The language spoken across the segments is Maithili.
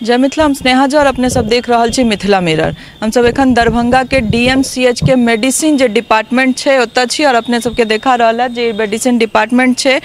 जय मिथिला, हम स्नेहा झा और अपने सब देख रहल छी मिथिला मिरर। हम सब एखन दरभंगा के डीएमसीएच के मेडिसिन जे डिपार्टमेंट छै ओतऽ छी और अपने सबके देखा रहल है जे मेडिसिन डिपार्टमेंट छै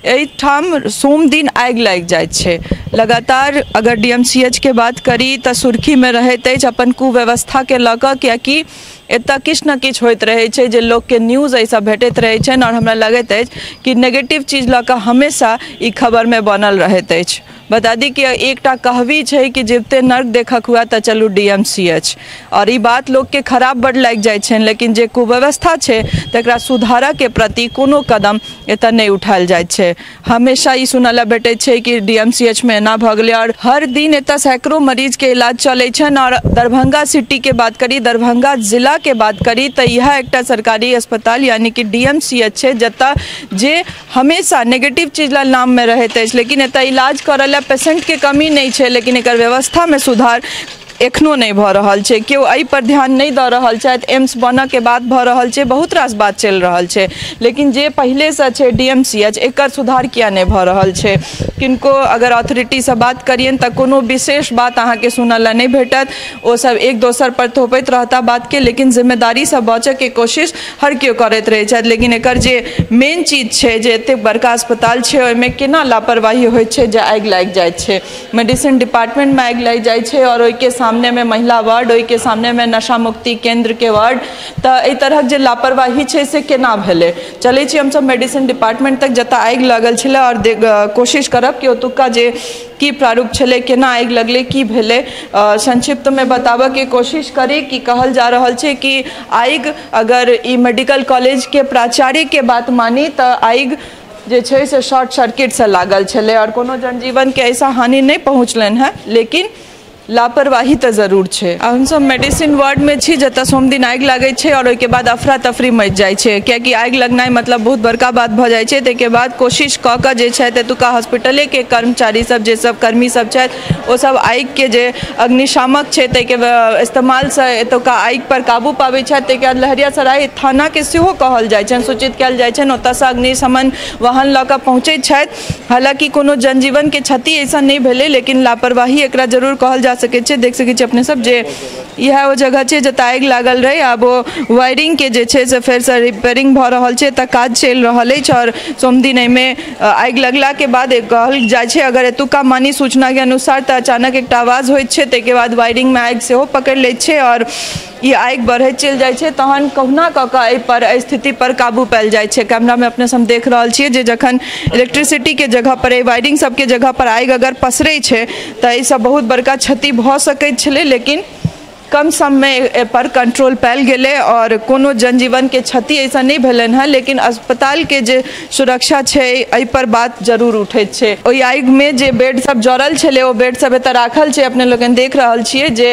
एहिठाम सोम दिन आगि लागि जाइत छै। लगातार अगर डीएमसीएच के बात करी तऽ सुर्खी में रहैत अछि अपन कुव्यवस्था के लऽ कऽ, कियाकि एतऽ किछु ने किछु होइत रहै छै जे लोकके न्यूज़ एहिसँ भेटैत रहै छनि और हमरा लगैत अछि कि नेगेटिव चीज लऽ कऽ हमेशा ई खबरमे बनल रहैत अछि। बता दी कि एकटा कहबी छै कि जिबते नर्क देखक हुआ तऽ चलू डीएमसीएच, और ई बात लोकके खराब बड लागि जाइ छनि, लेकिन जे कुव्यवस्था छै तकरा सुधारऽके प्रति कोनो कदम एतऽ नहि उठायल जाइत छै। हमेशा ई सुनऽ लए भेटै छै कि डीएमसीएच में एना भऽ गेलै और हर दिन एतऽ सैकड़ों मरीजके इलाज चलै छनि। और दरभंगा सिटीके बात करी, दरभंगा जिलाके बात करी तऽ इएह एकटा सरकारी अस्पताल यानी कि डीएमसीएच छै जतऽ जे हमेशा नेगेटिव चीज ला नाममे रहैत अछि, लेकिन एतऽ इलाज करऽ लए पेशेंटके कमी नहि छै, लेकिन एकर व्यवस्थामे सुधार एखनो नहि भऽ रहल छै। केओ एहि पर ध्यान नहि दऽ रहल छथि। एम्स बनऽके बात भऽ रहल छै, बहुत रास बात चलि रहल छै, लेकिन जे पहिलेसँ छै डीएमसीएच एकर सुधार किया नहि भऽ रहल छै? किनको अगर अथॉरिटीसँ बात करियनि तऽ कोनो विशेष बात अहाँके सुनऽ लए नहि भेटत। ओ सब एक दोसर पर थोपैत रहता बातके, लेकिन जिम्मेदारीसँ बचऽके कोशिश हर केओ करैत रहै छथि। लेकिन एकर जे मेन चीज छै जे एतेक बड़का अस्पताल छै ओहिमे केना लापरवाही होइत छै जे आगि लागि जाइत छै। मेडिसिन डिपार्टमेंटमे आगि लागि जाइ छै और ओहिके सामने में महिला वार्ड, ओहिके सामने में नशा मुक्ति केंद्र के वार्ड, तऽ एहि तरहक जे लापरवाही छै से केना भेलै? चलै छी हमसब मेडिसिन डिपार्टमेंट तक जतऽ आगि लागल छलै और कोशिश करब कि ओतुका जे की प्रारूप छलै, केना आगि लगलै, की भेलै, संक्षिप्तमे बताबऽके कोशिश करी। कि कहल जा रहल छै कि आगि अगर ई मेडिकल कॉलेजके प्राचार्यके बात मानी तऽ आगि जे छै से शॉर्ट सर्किटसँ लागल छलै और कोनो जनजीवनके ऐसा हानि नहि पहुँचलनि हेँ, लेकिन लापरवाही तऽ जरूर छै। हमसब मेडिसिन वार्डमे छी जतऽ सोमदिन आगि लागै छै और ओहिके बाद अफरा तफरी मचि जाइ छै, कियाकि आगि लगनाइ मतलब बहुत बड़का बात भऽ जाइ छै। ताहिके बाद कोशिश कऽ कऽ जे छथि एतुका हॉस्पिटलेके कर्मचारी सब, जे सब कर्मी सब छथि, ओ सब आगिके जे अग्निशामक छै ताहिके इस्तेमालसँ एतुका आगि पर काबू पाबै छथि। ताहिके बाद लहरियासराय थानाके सेहो कहल जाइ छनि, सूचित कयल जाइ छनि, ओतऽसँ अग्निशमन वाहन लऽ कऽ पहुँचै छथि। हालाँकि कोनो जनजीवनके क्षति ऐसा नहि भेलै, लेकिन लापरवाही एकरा जरूर कहल जा सकै छै। देख सकै छी अपने सब जे इएह ओ जगह छै जतऽ आगि लागल रहै। आब ओ वायरिंगके जे छै से फेरसँ रिपेयरिंग भऽ रहल छै, तऽ काज चलि रहल अछि। और सोमदिन एहिमे आगि लगलाके बाद कहल जाइ छै अगर एतुका मानी सूचनाके अनुसार तऽ अचानक एकटा आवाज होइत छै, ताहिके बाद वायरिंगमे आगि सेहो पकड़ि लैत छै और ई आगि बढ़ैत चलि जाइ छै। तहन कहुना कऽ कऽ एहि पर एहि स्थिति पर काबू पायल जाइ छै। कैमरामे अपने सब देख रहल छियै जे जखन इलेक्ट्रिसिटीके जगह पर एहि वायरिंग सबके जगह पर आगि अगर पसरै छै तऽ एहिसँ बहुत बड़का क्षति भऽ सकैत छलै, लेकिन कम सममे एहि पर कंट्रोल पायल गेलै और कोनो जनजीवनके क्षति ऐसा नहि भेलनि हेँ, लेकिन अस्पतालके जे सुरक्षा छै एहि पर बात जरूर उठैत छै। ओहि आगिमे जे बेड सब जरल छलै ओ बेड सब एतऽ राखल छै, अपने लोकनि देख रहल छियै जे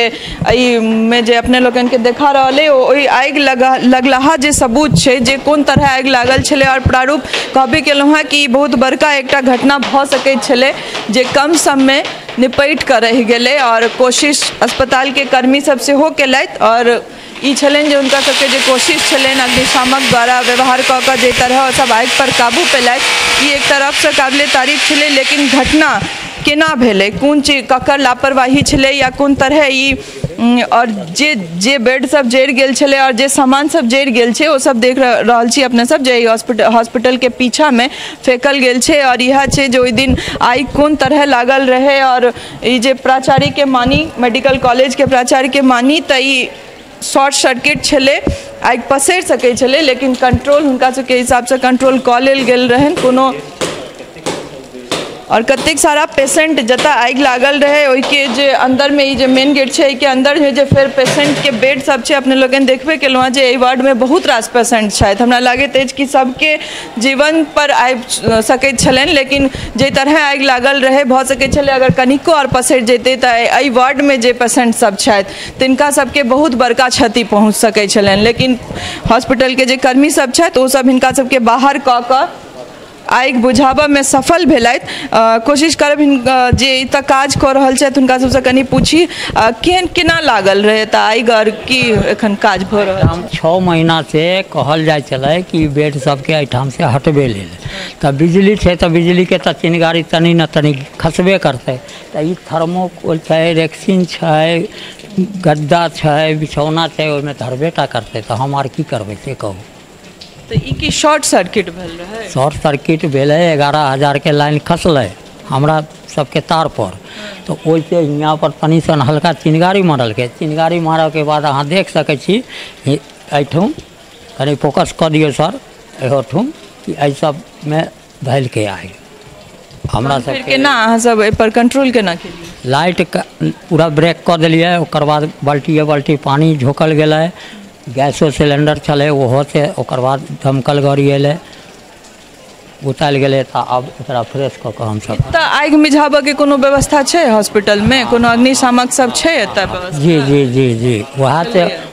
एहिमे जे अपने लोकनिके देखा रहल अइ ओहि आगि लगलाहा जे सबूत छै जे कोन तरह आगि लागल छलै। और प्रारूप कहबे केलहुँ हेँ कि बहुत बड़का एकटा घटना भऽ सकैत छलै जे कम सममे निपटि कऽ रहि गेलै और कोशिश अस्पतालके कर्मी सब सेहो केलथि और ई छलनि जे हुनका सबके जे कोशिश छलनि अग्निशामक द्वारा व्यवहार कऽ कऽ जे तरह सब आगि पर काबू पेलथि, ई एक तरफसँ काबिले तारीफ छलै। लेकिन घटना केना भेलै, कोन चीज ककर लापरवाही छलै या कोन तरह ई, और जे जे बेड सब जरि गेल छलै और जे सामान सब जरि गेल छै ओ सब देख रहल छी अपने सब जे हॉस्पिटलके पीछामे फेकल गेल छै। और इएह छै जे ओहि दिन आगि कोन तरह लागल रहै और ई जे प्राचार्यके मानी, मेडिकल कॉलेजके प्राचार्यके मानी तऽ ई शॉर्ट सर्किट छलै, आगि पसरि सकै छलै, लेकिन कंट्रोल हुनका सबके हिसाबसँ कंट्रोल कऽ लेल गेल रहनि कोनो। और कतेक सारा पेशेंट जतऽ आगि लागल रहै ओहिके जे अंदरमे ई जे मेन गेट छै एहिके अंदरमे जे फेर पेशेंटके बेड सब छै, अपने लोकनि देखबे केलहुँ हेँ जे एहि वार्डमे बहुत रास पेशेंट छथि। हमरा लागैत अछि कि सबके जीवन पर आबि सकैत छलनि, लेकिन जाहि तरह आगि लागल रहै भऽ सकैत छलै अगर कनिको आओर पसरि जेतै तऽ एहि वार्डमे जे पेशेंट सब छथि तिनका सबके बहुत बड़का क्षति पहुँच सकैत छलनि। लेकिन हॉस्पिटलके जे कर्मी सब छथि ओ सब हिनका सबके बाहर कऽ कऽ आगि बुझाबऽमे सफल भेलथि। कोशिश करब जे एतऽ काज कऽ रहल छथि हुनका सबसँ कनि पूछी, केहन केना लागल रहै तऽ आगि आओर की एखन काज भऽ रहल? हम 6 महीना से कहल जाइ छलै कि बेड सबके एहिठाम से हटबे लेल, तऽ बिजली छै तऽ बिजलीके तऽ चिनगारी तनी ने तनी खसबे करतै। तऽ ई थर्मोकोल छै, रेक्सिन छै, गद्दा छै, बिछौना छै, ओहिमे धरबे टा करतै, तऽ हम आर की करबै से कहू। तऽ ई की शॉर्ट सर्किट भेल रहै? शॉर्ट सर्किट भेलै, 11,000 के लाइन खसलै हमरा सबके तार पर, तऽ ओहिसँ हियाँ पर तनी सन हल्का चिनगारी मारलकै। चिनगारी मारऽके बाद अहाँ देख सकै छी एहिठाम कनि फोकस कऽ दियौ सर, एहोठाम कि एहि सबमे धैलकै आगि। हमरा सब केना अहाँ सब एहि पर कंट्रोल केना केलियै? लाइट पूरा ब्रेक कऽ देलियै, ओकर बाद बाल्टिए बाल्टी पानि झोकल गेलै, गैसो सिलेंडर छलै ओहो से, ओकर बाद दमकल गाड़ी अयलै, उतायल गेलै। तऽ आब एकरा फ्रेश कऽ कऽ हमसब। तऽ आगि मिझाबऽके कोनो व्यवस्था छै हॉस्पिटलमे? कोनो अग्निशामक सब छै एतऽ व्यवस्था? जी जी जी जी,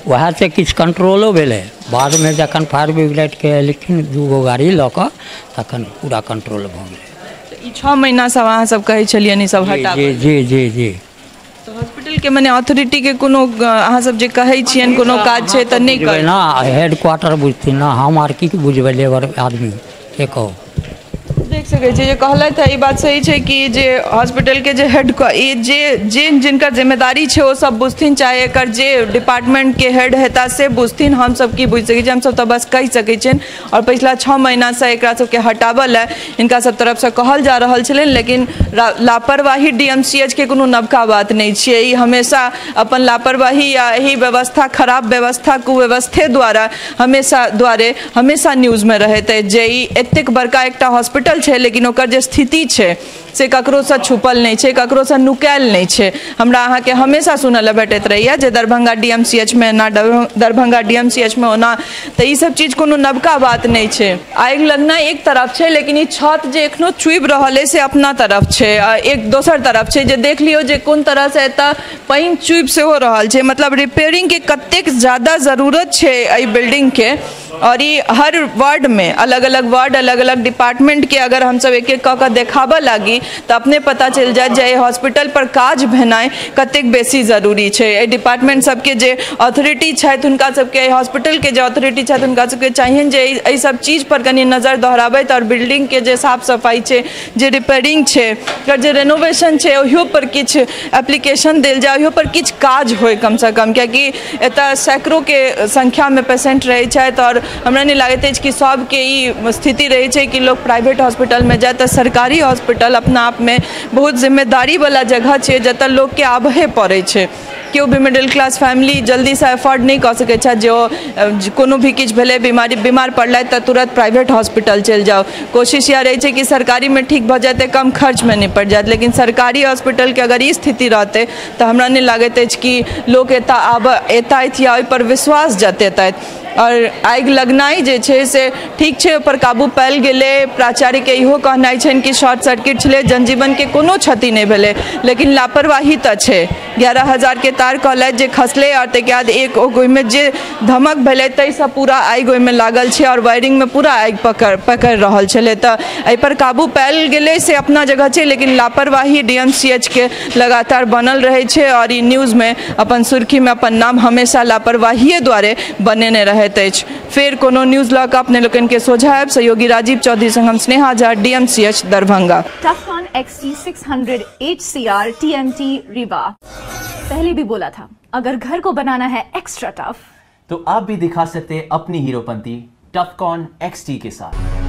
वएह से किछु कंट्रोलो भेलै। बादमे जखन फायर ब्रिगेडके एलखिन 2 गो गाड़ी लऽ कऽ, तखन पूरा कंट्रोल भऽ गेलै। ई 6 महीना सब अहाँ सब कहै छलियनि ई सब हटाबऽ? जी जी जी जी। तऽ हॉस्पिटल के मने अथॉरिटी के कोनो अहाँ सब जे कहै छियनि कोनो काज छै तऽ नहि करै ना, हेड क्वार्टर बुझथिन ना, हम आर की बुझबै लेबर आदमी के कहू। देख सकै छियै जे कहलथि ई बात सही छै कि जे हॉस्पिटल के जे हेड ई जे जिन जिनकर जिम्मेदारी छै ओ सब बुझथिन, चाहे एकर जे डिपार्टमेंट के हेड हेता से बुझथिन, हम सब की बुझि सकै छी, हमसब तऽ बस कहि सकै छियनि। आओर पछिला 6 महीनासँ एकरा सबके हटाबऽ लए हिनका सब तरफसँ कहल जा रहल छलनि, लेकिन लापरवाही DMCH के कोनो नवका बात नहि छियै। ई हमेशा अपन लापरवाही या एहि व्यवस्था खराब व्यवस्था कुव्यवस्थे द्वारा हमेशा न्यूजमे रहैत अछि जे ई एतेक बड़का एकटा हॉस्पिटल छै, लेकिन ओकर जे स्थिति छै से ककरोसँ छुपल नहि छै, ककरोसँ नुकायल नहि छै। हमरा अहाँके हमेशा सुनऽ लए भेटैत रहैए जे दरभंगा DMCH मे एना, दरभंगा DMCH मे ओना, तऽ ई सब चीज कोनो नवका बात नहि छै। आगि लगनाइ एक तरफ छै, लेकिन ई छत जे एखनो चुबि रहल अइ से अपना तरफ छै, एक दोसर तरफ छै जे देख लियौ जे कोन तरहसँ एतऽ पानि चुबि सेहो रहल छै। मतलब रिपेयरिंगके कतेक ज्यादा जरूरत छै एहि बिल्डिंगके। और ई हर वार्ड में अलग अलग वार्ड अलग अलग डिपार्टमेंट के अगर हमसब एक एक कऽ कऽ देखाबऽ लागी तऽ अपने पता चलि जायत जे एहि हॉस्पिटल पर काज भेनाइ कतेक बेसी जरूरी छै। एहि डिपार्टमेंट सबके जे अथॉरिटी छथि हुनका सबके, एहि हॉस्पिटल के जे अथॉरिटी छथि हुनका सबके चाहियनि जे एहि सब चीज पर कनि नजर दोहराबैत और बिल्डिंग के जे साफ सफाइ छै, जे रिपेयरिंग छै, एकर जे रेनोवेशन छै, ओहियो पर किछु एप्लीकेशन देल जाय, ओहियो पर किछु काज होय कमसँ कम, कियाकि एतऽ सैकड़ों के संख्या में पेशेंट रहै छथि और हमरा नहि लागैत अछि कि सबके ई स्थिति रहै छै कि लोग प्राइवेट हॉस्पिटलमे जाय। तऽ सरकारी हॉस्पिटल अपना आपमे बहुत जिम्मेदारी वाला जगह छै जतऽ लोकके आबहे पड़ै छै। केओ भी मिडिल क्लास फैमिली जल्दीसँ एफोर्ड नहि कऽ सकै छथि जे ओ कोनो भी किछु भेलै, बीमार पड़लै तऽ तुरंत प्राइवेट हॉस्पिटल चलि जाउ। कोशिश इएह रहै छै कि सरकारीमे ठीक भऽ जेतै, कम खर्चमे निपटि जायत, लेकिन सरकारी हॉस्पिटलके अगर ई स्थिति रहतै तऽ हमरा नहि लागैत अछि कि लोक एतऽ एतथि या ओहिपर विश्वास जतेतथि। और आगि लगनाइ जे छै से ठीक छै, ओहिपर काबू पायल गेलै। प्राचार्यके इहो कहनाइ छनि कि शॉर्ट सर्किट छलै, जनजीवनके कोनो क्षति नहि भेलै, लेकिन लापरवाही तऽ छै। 11,000 के तार कहलथि जे खसलै और ताहिके बाद एक ओहिमे जे धमक भेलै ताहिसँ पूरा आगि ओहिमे लागल छै और वायरिंगमे पूरा आगि पकड़ि रहल छलै। तऽ एहिपर काबू पायल गेलै से अपना जगह छै, लेकिन लापरवाही DMCH के लगातार बनल रहै छै और ई न्यूजमे अपन सुर्खीमे अपन नाम हमेशा लापरवाहिए द्वारे बनेने रहैत अछि। फेर कोनो न्यूज लऽ कऽ अपने लोकनि के सोझा आयब। सहयोगी राजीव चौधरी संग हम Sneha Jha, DMCH Darbhanga. Tufcon XT 600 HCR TMT Rewa। पहले भी बोला था, अगर घर को बनाना है एक्स्ट्रा टफ तो आप भी दिखा सकते हैं अपनी हीरोपंती टफकॉन XT के साथ।